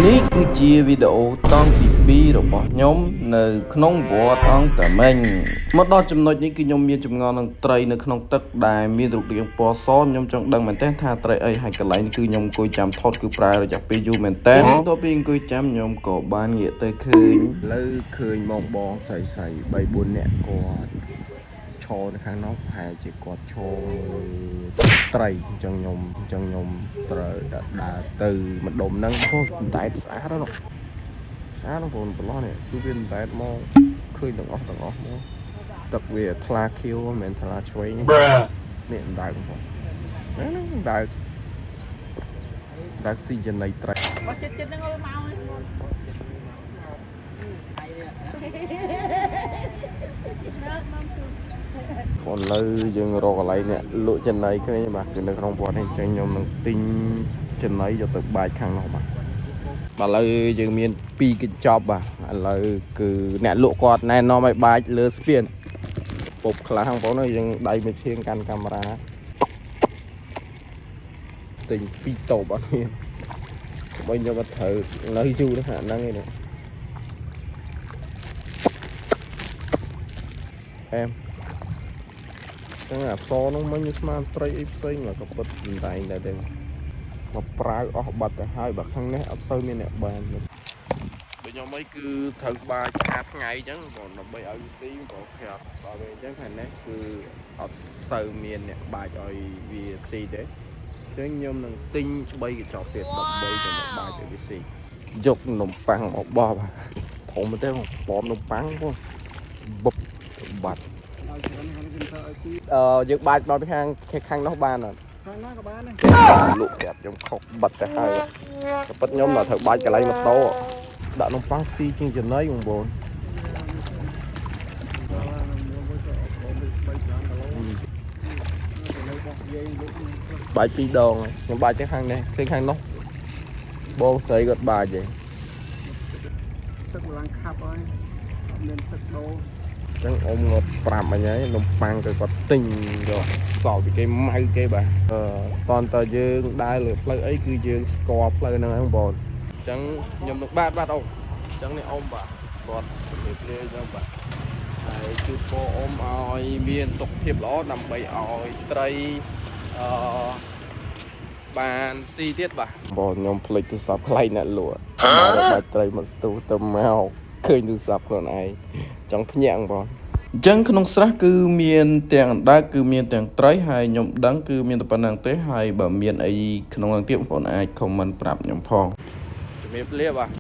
នេះគឺជាវីដេអូតង់ទី2របស់ខ្ញុំនៅក្នុងវត្តអង្គតាមិញមកដល់ចំណុចនេះគឺខ្ញុំមានចម្ងល់នឹងត្រីនៅក្នុងទឹកដែលមានរូបរាងពណ៌សខ្ញុំចង់ដឹងមែនទែនថាត្រីអីហើយកន្លែងនេះគឺខ្ញុំអង្គុយចាំថតគឺប្រើរយៈពេលយូរមែនទែនបន្ទាប់ពីអង្គុយចាំខ្ញុំក៏បានងាកទៅឃើញ ឥឡូវឃើញបងបងស្រីស្រី3 4នាក់គាត់ឈរនៅខាងនោះប្រហែលជាគាត់ឈរមើលត្រីអញ្ចឹងខ្ញុំអញ្ចឹងខ្ញុំត្រូវតែដើរទៅម្ដុំហ្នឹងអូតែស្អាតណាស់ស្អាតណាស់បងប្លោះនេះគឺវាតែមកឃើញទាំងអស់ទាំងអស់មកទឹកវាថ្លាខៀវមិនមែនថ្លាឆ្វេងនេះអណ្ដើកបងហ្នឹងអណ្ដើកដើកស៊ីចំណីត្រី បើចិត្តចិត្តហ្នឹងឲ្យមកនេះ បងលើយើងរកកន្លែងអ្នកលក់ចំណីឃើញទេបាទគឺនៅក្នុងវត្តនេះអញ្ចឹងខ្ញុំនឹងទិញចំណីយកទៅបាចខាងនោះបាទបាទឥឡូវយើងមាន2កញ្ចប់បាទឥឡូវគឺអ្នកលក់គាត់ណែនាំឲ្យបាចលើស្ពានពប់ខ្លះបងប្អូនយើងដៃមួយឈៀងកាន់កាមេរ៉ាទិញ2តូបអត់មានបើខ្ញុំអត់ត្រូវនៅយូរហ្នឹងហ្នឹងឯងអែម ចឹងអាផ្សនោះមិញស្មានត្រីអីផ្សេងមកក៏ពិតមិនតែងដែរទេមកប្រាវអស់បាត់ទៅហើយបើខាងនេះអត់សូវមានអ្នកបានដូចខ្ញុំអីគឺត្រូវបាឆាថ្ងៃអញ្ចឹងបងដើម្បីឲ្យវាស៊ីបងប្រាប់ដល់ពេលអញ្ចឹងខាងនេះគឺអត់សូវមានអ្នកបាច់ឲ្យវាស៊ីទេអញ្ចឹងខ្ញុំនឹងទិញ3កញ្ចប់ទៀតដើម្បីទៅមកបាច់ឲ្យវាស៊ីយកនំប៉័ងមកបោះបាទធំមែនទេបងប៉មនំប៉័ងបងបុបបាត់ ឲ្យច្រើនខាងនេះគេឲ្យស៊ី អឺយើងបាច់ដល់ពីខាងខាងនោះបានអត់ ខាងណាក៏បានដែរ លក់ប្រាប់ខ្ញុំខុសបាត់ទៅហើយក៏ពិតខ្ញុំដល់ត្រូវបាច់កន្លែងម៉ូតូដាក់នំប៉័ងស៊ីជាងចំណីបងប្អូនបាច់ពីរដងហើយខ្ញុំបាច់ទៅខាងនេះឃើញខាងនោះបងស្រីគាត់បាច់ឯង ទឹកម្លងខាប់ហើយអត់មានទឹកដូរ អញ្ចឹងអ៊ំគាត់ប្រាប់អញហើយនំប៉័ងទៅគាត់ទិញយកសល់ពីគេម៉ៅគេបាទអឺតន់តើយើងដើរលើផ្លូវអីគឺយើងស្គាល់ផ្លូវហ្នឹងហើយបងប្អូនអញ្ចឹងខ្ញុំនឹងបាទបាទអ៊ំអញ្ចឹងនេះអ៊ំបាទគាត់ជំរាបលាអញ្ចឹងបាទហើយជូនពរអ៊ំឲ្យមានសុខភាពល្អដើម្បីឲ្យត្រីអឺបានស៊ីទៀតបាទបងខ្ញុំភ្លេចទូរស័ព្ទខ្លៃអ្នកលក់បាទបាច់ត្រីមកស្ទុះទៅមកឃើញទូរស័ព្ទខ្លួនឯងចង់ភ្ញាក់បង អញ្ចឹងក្នុងស្រះគឺមានទាំងអណ្ដើកគឺមានទាំងត្រីហើយខ្ញុំដឹងគឺមានតែប៉ុណ្្នឹងទេហើយបើមានអីក្នុងហ្នឹងទៀតបងប្អូនអាច comment ប្រាប់ខ្ញុំផង ជំរាបលាបាទ